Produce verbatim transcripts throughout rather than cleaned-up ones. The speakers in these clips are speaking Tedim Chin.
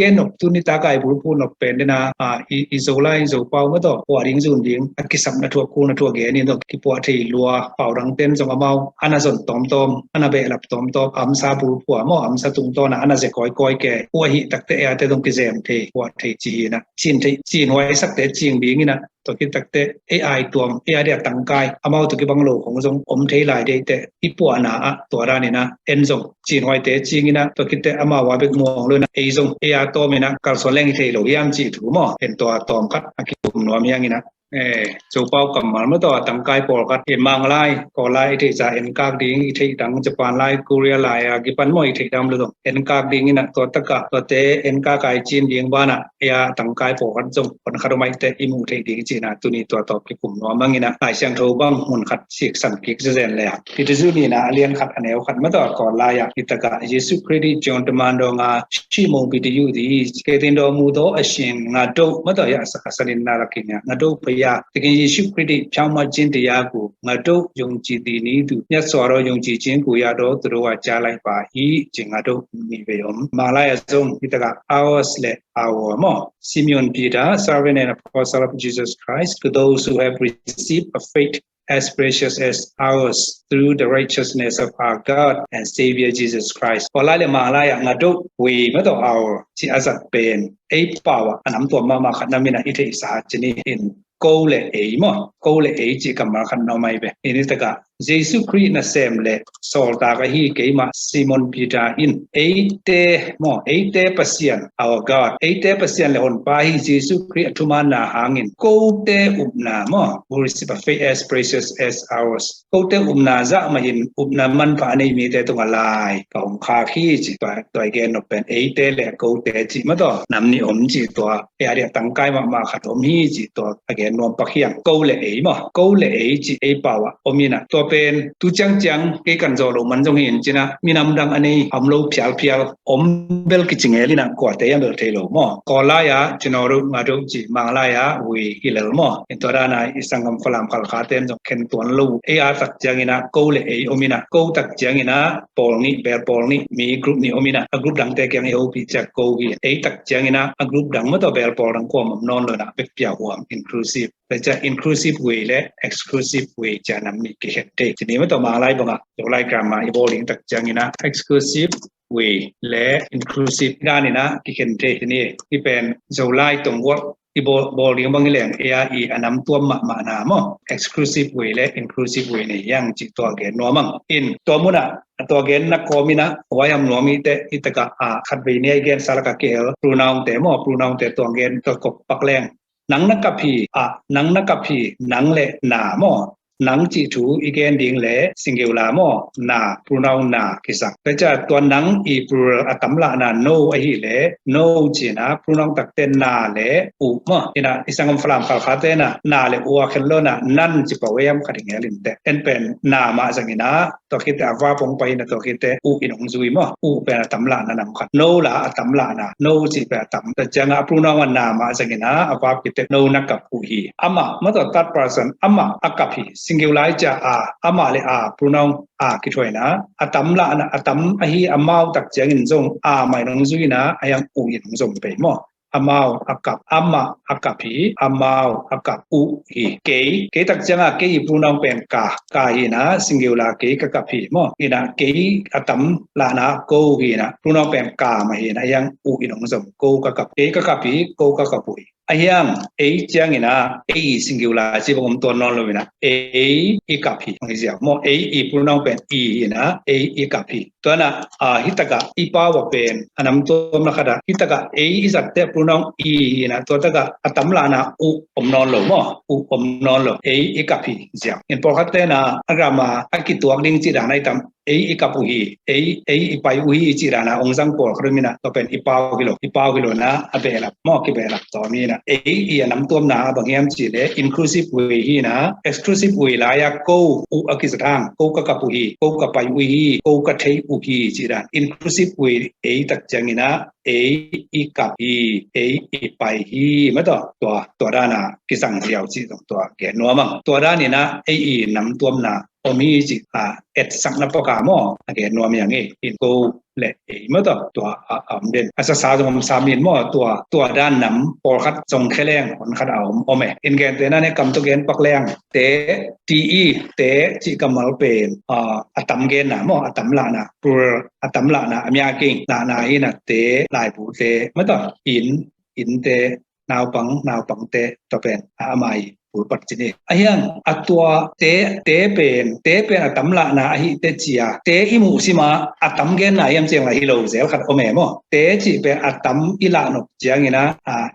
gen nop, tuni taka i bulphuh nop pen dena, a, i, i Zolai, Zopau mah tawh, puah ding zun ding, a kisapna thu a kulna thu a gen in tawh, kipuah thei lua, pau dang ten zong amau, ana zon tawmtawm, ana behlap tawmtawm, amsa bulphuh maw, amsa tungtawna, ana ze kawikawi ke, puah hih takte eite zong kizem thei, puah thei ci hi na, cin thei, cin huai sakte cing ding ina, tua khit takte, ei ai tuam, ei a dia tangkai, amau tua kibang lo khong zong om thei lai deite, i puahna ah tua dan ina, en zong, cin huaite cing ina, tua khitte amau a bek muang lo ina, ei zong, ei a tawm ina, kalsuan leng hi thei lo hiam cih thu maw, en tua tawm khat a kikum nuam hiang ina. Eh, Zopau kammal maw tua tangkai pawlkhat, en Manglai, Kawllai i theih ca en kak ding, i theih dang Japan lai, Korea lai a kipan maw i theih dam lo zong en kak ding ina, tua taka, tuate en kak ai cin ding bana, ei a tangkai pawlkhat zong, pawlkhat om aite i muh theih ding cihna, tuni tua tawh kikum nuam ang ina, Lai Siangtho bang mun khat siksan kik zezen le a. Peter zun ina a lian khat a neu khat maw tua Kawllai a, hi taka Jesu Khrih John teman dong a, Simon Peter yu di, ke tin do mu do a sin, nga do maw tua ya sa ka sanin na la king ya, nga do pa ya, tekin Jesu Khrih di pyang ma jin di ya ku, nga do yong ji di ni du, nya swa ro yong ji jin ku ya do tu do wa ja lai pa hi, jing nga do ni ve yom. Manglai a zong, hi taka ours le our maw. Simeon Peter, servant and apostle of Jesus Christ, to those who have received a faith as precious as ours through the righteousness of our God and Savior Jesus Christ. Kawllai le Manglai a nga do we maw tua our ci a zat pen, ei pau a, a nam tua mahmah khat na mina i theih sa ci ni in, ko le ei maw, ko le ei ci kammal khat na om ai ve. Ini taka, Jesu Khrih nasem le sawltak ahi keimah Simon Peter in, eite maw, eite Pasian, our God, eite Pasian le honpa hi Jesu Khrih a thumanna hangin, kote upna maw, who receive a faith as precious as ours. Kote upna zah mahin upna manpha a nei mite tunga lai ka hong khak hi ci tua, tua i gen nop pen eite le kote ci maw tua, nam nih om ci tua, ei a dia tangkai mahmah khat om hi ci tua a gen nuam pak hiang. Ko le ei maw, ko le ei ci ei pau a om ina, tua pen tu ciangciang kei kan zawh loh man zong hi in cina, minam dang a nei a om lo phialphial om bel kici ngel ina, kuate hiam bel thei lo maw. Kawllai a ci no ruh nga do ci, Manglai a we hi lel maw. In tua dana i sanggam Falam Khalkha ten zong khen tuan lo. Ei a tak ciang ina ko le ei om ina, ko tak ciang ina pawl nih, bel pawl nih, mi group nih om ina, a group dangte kiang i hopih ciang ko hi. Ei tak ciang ina a group dang maw tua, bel pawl dang kuam om nawn lo ina, bek pia huam, inclusive. Tua ciang inclusive way le exclusive way ci a nam nih kikhen thei. Ci ni maw tua Manglai banga, Zolai grammar i bawl ding tak ciang ina exclusive way le inclusive dan ina kikhen thei hi ni. Hi pen Zolai tonggual i bawl, bawl ding bang hi leng, ei a i a nam tuam mahmahna maw, exclusive way le inclusive way nei hiang ci tua gen nuam ang. In tua muna, tua gen na kawm ina, huai ham nuam hi te, hi taka a khat vei ni a i gen sa laka kihel pronoun te maw, pronoun te tua gen tua kop pak leng. Nang na kap hi, a, nang na kap hi, nang le na maw. Nang cih thu i gen ding le singular maw, na, pronoun na kisang. Tua ciang tua nang i plural a tam lahna no ahih leh, no ci ina, pronoun takte na le u maw. Ina, i sanggam Falam Khalkha te na, na le u a khen lo ina, nan ci pah uh hiam khat i ngel in teh. En pen na mah zang ina, tua khit teh a verb hong pai ina, tua khit teh u in hong zui maw. U pen a tam lahna nam khat. No la a tam lahna. No cih pen a tam. Tua ciang a pronoun a na mah zang ina, a verb khit teh no na kap uh hi. Amah, maw tua third person, amah a kap hi. Singular ciang a, amah le a, pronoun a kithuah ina, a tam lahna, a tam ahi amau tak ciangin zong a mah in hong zui ina, a hiang u in hong zom pei maw. Amau a kap, amah a kap hi, amau a kap uh hi. Kei, kei tak ciang a kei i pronoun pen ka, ka hi ina, singular kei ka kap hi maw. Ina kei a tam lahna ko hi ina, pronoun pen ka mah hi ina, a hiang u in hong zom, ko ka kap, kei ka kap hi, ko ka kap uh hi. A hiang ei ciang ina, ei i singular ci bang om tuan nawn lo ina, ei i kap hi, hong hi ziau maw. Ei i pronoun pen i hi ina, ei i kap hi. Tua na, a, hi taka i pau a pen a nam tuamna khat a, hi taka ei i zat teh pronoun i hi ina, tua taka a tam lahna u om nawn lo maw, u om nawn lo, ei i kap hi ziau. In pawlkhat te na a grammar a kituak ding cih dan a i tam, ei i kap uh hi, ei, ei i pai uh hi cih dan a hong zang pawlkhat om ina, tua pen i pau hi lo, i pau hi lo ina, a behlap maw, kibehlap tawm hi ina. Ei i a nam tuamna a bang hiam cih leh inclusive way hi ina, exclusive way lai a ko uh a kizat hang, ko ka kap uh hi, ko ka pai uh hi, ko ka thei uh hi cih dan. Inclusive way ei tak ciang ina, ei i kap hi, ei i pai hi, maw tua, tua, tua dan a kisang ziau cih zong tua gen nuam ang. Tua dan ina ei i nam tuamna om hi cih a etsakna pak a maw, a gen nuam hi ang e. In ko le ei maw tawh tua a om den. A sasa zong om sam in maw, tua tua dan nam pawlkhat zong khe leng hon khat a om om e. In gentehna ne kam tawh gen pak leng te, ti i te cih kammal pen a tam genna maw, a tam lahna, plural, a tam lahna, a mya king lahna hi na, te, laibu te maw tawh, in, in te, naupang, naupang te, tua pen a ama i pulpat ci ni. A hiang a tua te, te pen, te pen a tam lahna ahi te cia te i muh sima a tam genna hiam ciang la hi lo zel khat om e maw. Te cih pen a tam i lah nop ciangin a,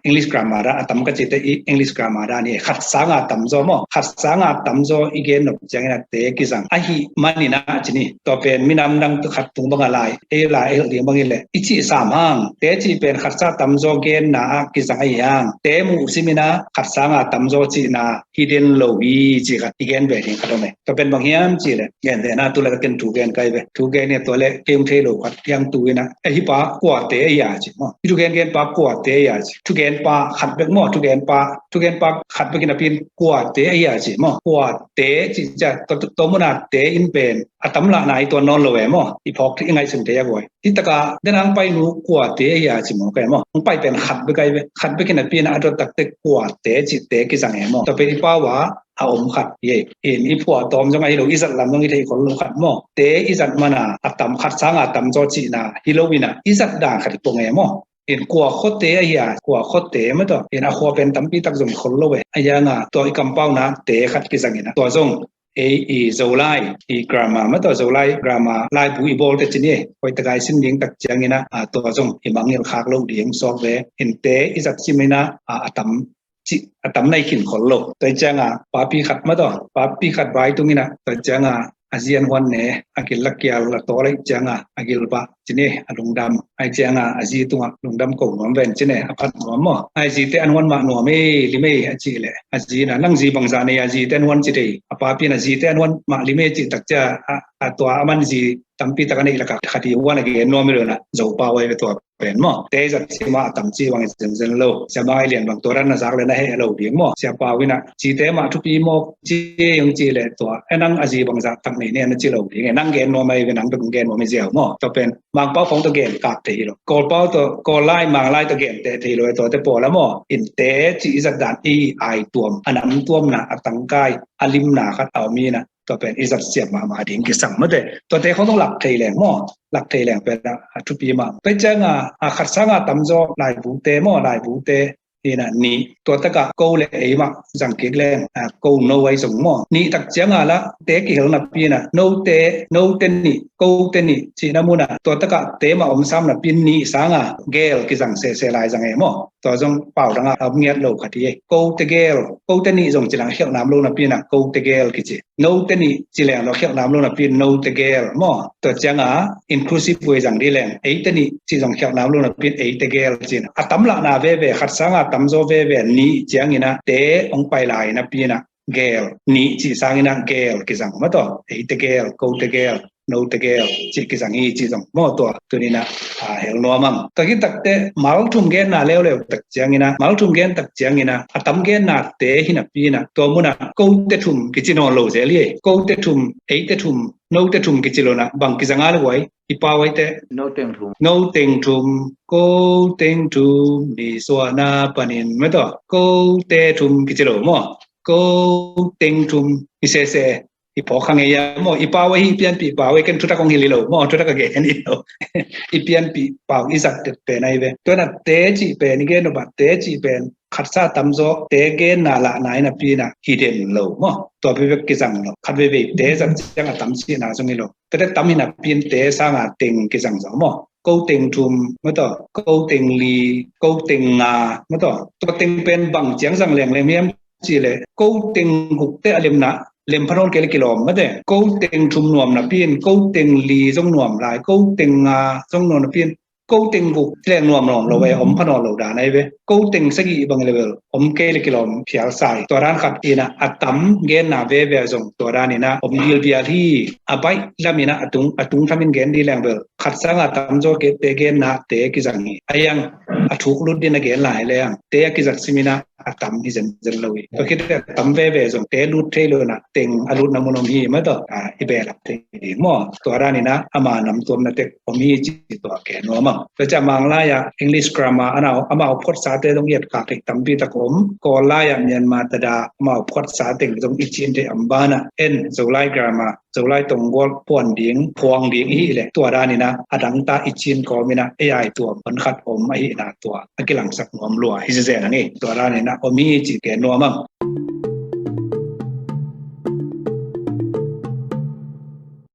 English grammar dan a tam ka ci te i English grammar dan hi, khat sanga tam zaw maw, khat sanga tam zaw i gen nop ciangin a te kizang ahi manin a ci ni. Tua pen minam dang khat tung bang a lai ei lai ei hilh ding bang hi leh i cih sam hang, te cih pen khat sa tam zaw genna a kizang ahi hang, te muh simin a khat sanga tam zaw cihna hi den lo hi ci khat i gen ve ding khat om e. Tua pen bang hiam cih leh, gentehna tu le ka ken thu gen kai ve, thu gen hi tua le kei hong thei lo khat hiang tu in a, a hi pa kuate ahi a ci maw, i thu gen gen pa kuate ahi a ci, thu gen pa khat bek maw, thu gen pa, thu gen pa khat bek in a pin kuate ahi a ci maw, kuate ci cia tua, tua muna te in pen a tam lahna i tuan nawn lo e maw, i phawk i ngaihsun te a guai. Hi taka den ang pai nu kuate ahi a ci maw, kai maw, ang pai pen khat bek ai ve, khat bek in a pin a dot takte kuate cihte kizang e maw. Tua pen i pau a a om khat hi e. In i phuah tawm zong ahi lo, i zat lam zong i thei khol lo khat maw. Te i zat mana a tam, khat sanga tam zaw cihna hi lo in a, i zat dan khat i pong e maw. In kua khuate ahi a, kua khuate maw tawh, in a khua pen tampi tak zong i khol lo e. A hianga tua i kampauna te khat kizang in a, tua zong ei i Zolai i grammar maw tawh, Zolai grammar laibu i bawl te ci ni e. Koi takai sin ding tak ciangin a, tua zong i mangngilh khak lo ding sawk ve. In te i zat sim in a, a tam cih a tam nai khin khol lo. Tua cianga papi khat maw tawh, papi khat vai tung in a, tua cianga a zi an huan ne, a gil la kial la taw lai cianga a gil bah ci ni, a lungdam. Ai cianga a zi tunga lungdam ko nuam ven ci ni, a phat nuam maw. Ai zi te an huan mah nuam ei, lim ei a ci leh, a zi na, nang zi bangza nei a zi te an huan ci thei. A papi na zi te an huan mah lim ei ci tak cia, a, a tua a man zi tampi tak a nei laka khat i huan a gen nuam i lo na, Zo pau ai ve tua pen maw. Te zat sima a tam ci bang i zenzen lo. Sia bang ai lian bang tua dan na zak le na heh lo ding maw. Sia pau in a, ci te mah thupi maw ci hong ci le tua, e nang a zi bang zak tak nei ne na ci lo ding e. Nang gen nuam ai ve, nang bek gen nuam ai ziau maw. Tua pen Mangpau khong tua gen kak te hi lo. Kawlpau tua, Kawllai, Manglai tua gen te te hi lo, e tua te pawl a maw. In te ci i zat dan i ai tuam, a nam tuamna, a tangkai, a limna khat a om in a, tua pen i zat siam mahmah ding kisam mate. Tua te khong tung lak thei leng maw, lak thei leng pen a, a thupi mah. Tua cianga, a khat sanga tam zaw laibu te maw, laibu te hi na, nih. Tua taka ko le ei mah zang kik leng, a, ko no ai zong maw. Nih tak cianga la te kihel napi in a, no te, no te nih, ko te nih cihna mun a, tua taka te mah om sam napi in nih sanga gel kizang sese lai zang e maw. Tua zong pau dang a om ngiat lo khat hi e. Ko te gel, ko te nih zong ci lang khialh nam lo napi in a, ko te gel kici. No te nih ci leng lo khialh nam lo napi in no te gel maw. Tua cianga inclusive way zang di leng, ei te nih ci zong khialh nam lo napi in ei te gel ci na. A tam lahna veve, khat sanga tam zaw veve nih ciangin a te hong pai lai napi in a gel, nih ci sangin a gel kizang maw tawh. Ei te gel, ko te gel, no te gel ci kizang hi ci zong maw tua. Tuni in a, a, hel nuam ang. Tua khit takte mal thum genna leuleu tak ciangin a, mal thum gen tak ciangin a, a tam genna te hi napi in a, tua mun a ko te thum kici nawn lo zel hi e. Ko te thum, ei te thum, no te thum kici lo na, bang kizang a le guai, i pau ai te. No teng thum. No teng thum, ko teng thum, ni suahna panin maw tawh, ko te thum kici lo maw. Ko teng thum, i sese, i phawk kha ngei a maw, i pau ahi, i pianpih pau ahi, ken thutak hong hilh hi lo maw, thutak a gen hi lo. I pianpih pau i zat det pen ahi ve. Tua na te cih pen, i gen nop a te cih pen khat sa tam zaw te genna lahna in a pi in a hi den lo maw. Tua pi bek kizang lo. Khat veivei te zat ciang a tam cihna zong hi lo. Tua te tam hi na pi in te sanga teng kizang zaw maw. Ko teng thum maw tawh, ko teng li, ko teng nga maw tawh. Tua teng pen bang ciang zang lengleng hiam cih leh, ko teng guk te a lemna lem pha nawn kei leh kilawm mate. Ko teng thum nuam napi in ko teng li zong nuam lai, ko teng nga zong nuam napi in ko teng guk leng nuam nawn lo e, om pha nawn lo dan ahi ve. Ko teng sagih bang level om kei leh kilawm phial sa hi. Tua dan khat in a, a tam genna veve zong tua dan in a om bilbial hi. A baih lam in a, a tung, a tung tham in gen di leng bel Khat sanga tamzaw kei te genna te kizang hi. A iang a thuk lut din a gen lai le ang te a kizang simin ah a tam hi zenzen lo hi. Tua khit a tam veve zong te lut thei lo in ah teng a lutna mun om hi mah tawh, ah, i behlap thei ding maw. Tua danin ah ama namtuamna tek om hi ci tua gen nuam ang. Tua ciang Manglai ah English grammar a nau amau phuatsate zong i etkhak thei tampi tak om. Kawl lai ah Myanmar tada amau phuatsa teng zong i cin thei om banah en Zolai grammar Zolai tonggual puan ding phuang ding i hih leh tua danin ah a dangta i cin kawmin ah ei a i tuam hon khat om ahihna tua a kilangsak nuam lua hi zenzen ang hi. Tua danin ah om hi ci gen nuam ang.